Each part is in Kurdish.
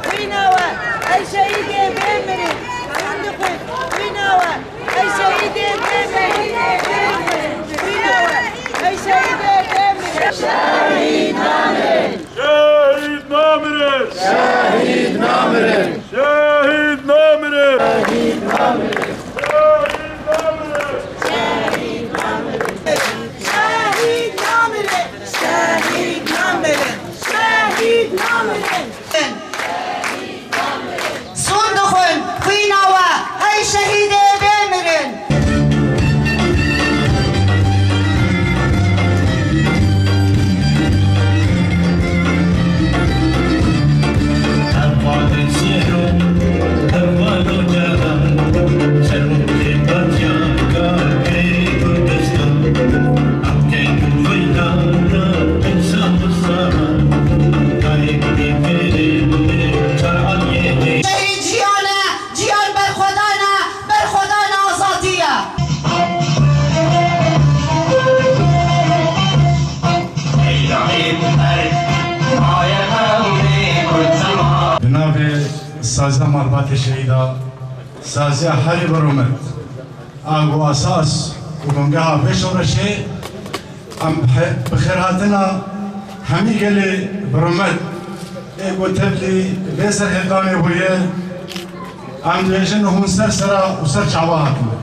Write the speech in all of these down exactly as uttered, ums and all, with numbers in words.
Xwîna we, ey şehîdê bê mirin. Xwîn dixwin. Xwîna we, ey şehîdê bê mirin. Xwîna we, ey şehîdê bê mirin. Şehîd namirin! Şehîd namirin! Şehîd namirin! Şehîd namirin! Şehîd namirin! Şehîd namirin! Şehîd namirin! Şehîd namirin! Şehîd namirin! Xwîn dixwin, xwîna we, hey şehîdê bê mirin! Şehîd jiyan e, jiyan berxwedan e, berxwedan azadî ye. Bi navê Saziya Malbatê Şehîda, Saziya herî bi rûmet, a ku esas û bingeha vê şoreşê, em bi xêrhatina hemî gelê bi rûmet ê ku tevlî vê serhildanê bûye, em dibêjin hûn ser sera û ser çava hatine.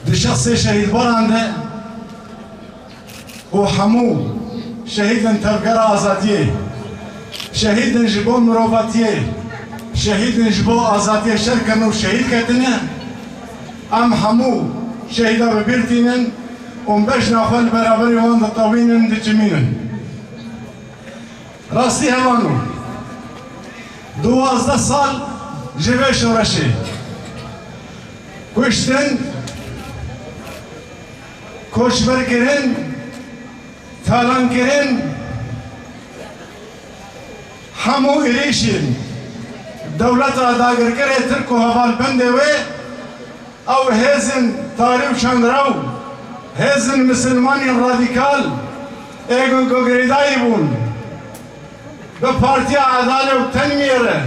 Di şexsê şehîdbaran de û hemû şehîdên tevgera azadiyê, şehîdên ji bo mirovatiyê, şehîdên ji bo azadiyê şer kirin û şehîd ketine, em hemû şehîda bi bîr tînin û bejna xwe li beraberî wan ditewînin, dicimînin. Rastî hevalno, duwazdeh sal ji vê şoreşê kuştin, koçberkirin, talankirin, hemû êrîşên dewleta dagirkerê Tirk û hevalbendê wê, ew hêzên tarî û çandrew, hêzên misilmanên radîkal ê ku girêdayî bûn bi Partiya Adalê û Tenmiyê re,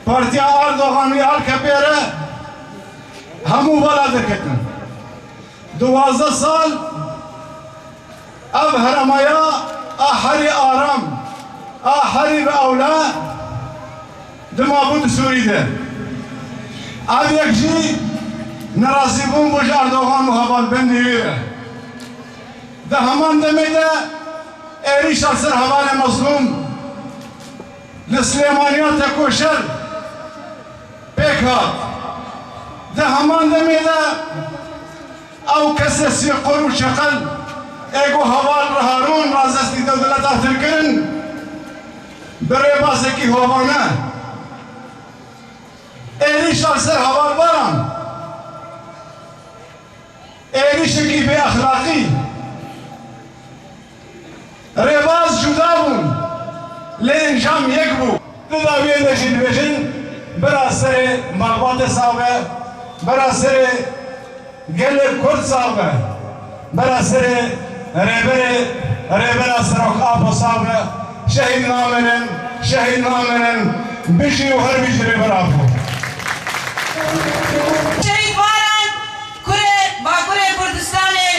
Partiya Erdogan û AKP'ê re hemû vala derketin. Duwazdeh sal ev herêmaya a herî aram, a herî bi ewla di mabû di Sûrî de. Ev yek jî nerazîbûn bû ji Erdogan û hevalbendê wî re. Di heman demê de êrîşa ser hevalê mezlûm li Silêmaniya Tekoşer pêk hat. Di heman demê de ew kesê sîqor û çeqel ê ku heval Harûn razdestî dewleta Tirk kirin, bi rêbazekî hovane êrîşa li ser heval Baran, êrîşekî bêexlaqî. Rêbaz cuda bûn, lê encam yek bû. Di dawiyê de jî dibêjin, bira serê malbatê sax be, bira serê gelê Kurd sax be, bira serê rêberê, rêbera Serok Apo sax be. Şehîd namirin, şehîd namirin, bijî û her bijî rêber Apo. Şehîd Baran kurê Bakurê Kurdistanê,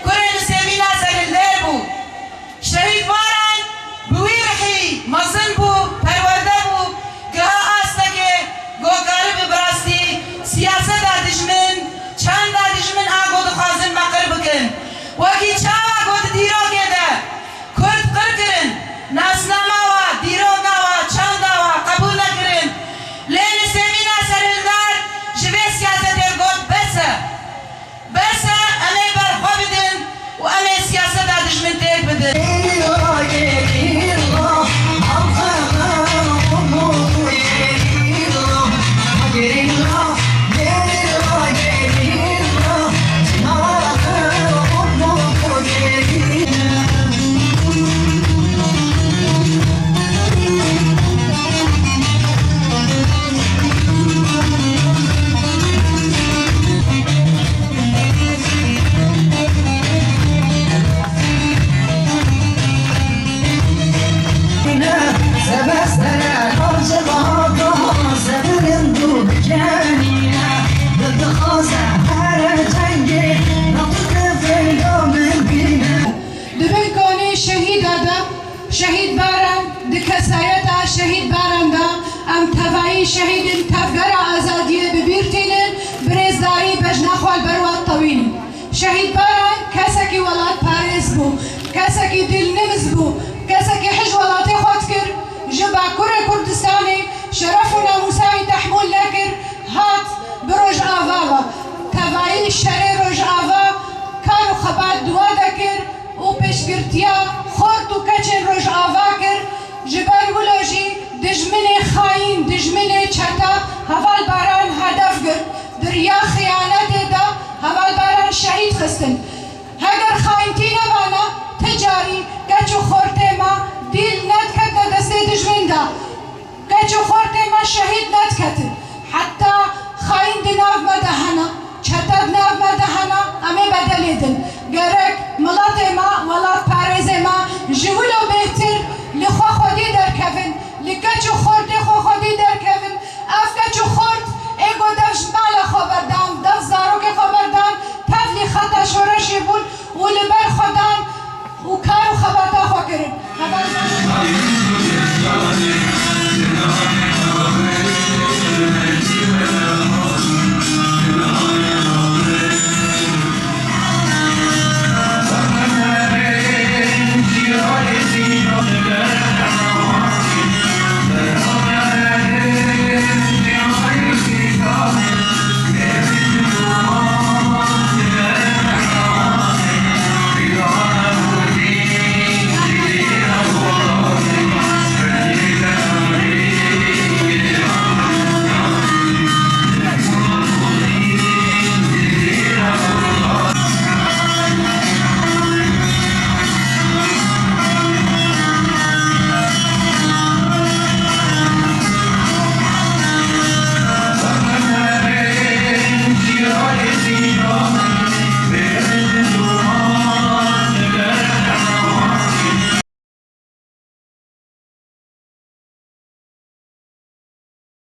kurê Nisêmîna Serhilder bû. Şehîd Baran bi wî rihî mezin bû, perwerde bû, giha astekê ku karibe bi rastî siyaseta dijmin, çanda dijmin a ku dixwazin meqir bikin. Wekî çawa ku di dîrokê de Kurd qir kirin, nasnama wa, dîroka wa, çanda wa qebûl nekirin. Lê Nisêmîna Serhildar ji vê siyasetê got, bes e. Bes e, em ê ber xwe bidin û em ê siyaseta dijmin têk bidin. Sebestere karşıma daha severim bu kenine. Dixwaze her cengê nexwe kevin min bîne. Di bin kanê şehîda de, şehîd Baran, di kesayeta şehîd Baran de, em tevayî şehîdên Tevgera Azadiyê bi bîr tînin, bi rêzdarî bejna xwe li ber we tewînin. Şehîd Baran kesekî welatparêz bû, kesekî dîlnimiz bû, kesekî hij welatê xwe dikir, ji Bakurê Kurdistanê şeref û namûsa wî tehmûl nekir, hat bi Rojava ve. Tevayî şerê Rojava kar û xebat di we de kir û pêşgirtiya xort û keçên Rojava kir. Ji ber wilo jî dijminê xayîn, dijminê çeta Heval Baran hedef girt. Di riya xiyanetê de Heval Baran şehîd xistin. Heger xayîntî nebana, ti carî keç û xortê me dîl nediketine destê dijmin de. Keç û xortê me şehîd nediketin. Heta xayîn di nav me de hene, çete di nav me de hene, em ê bedelê din. Gerek miletê me, welatparêzê me ji wilo bêhtir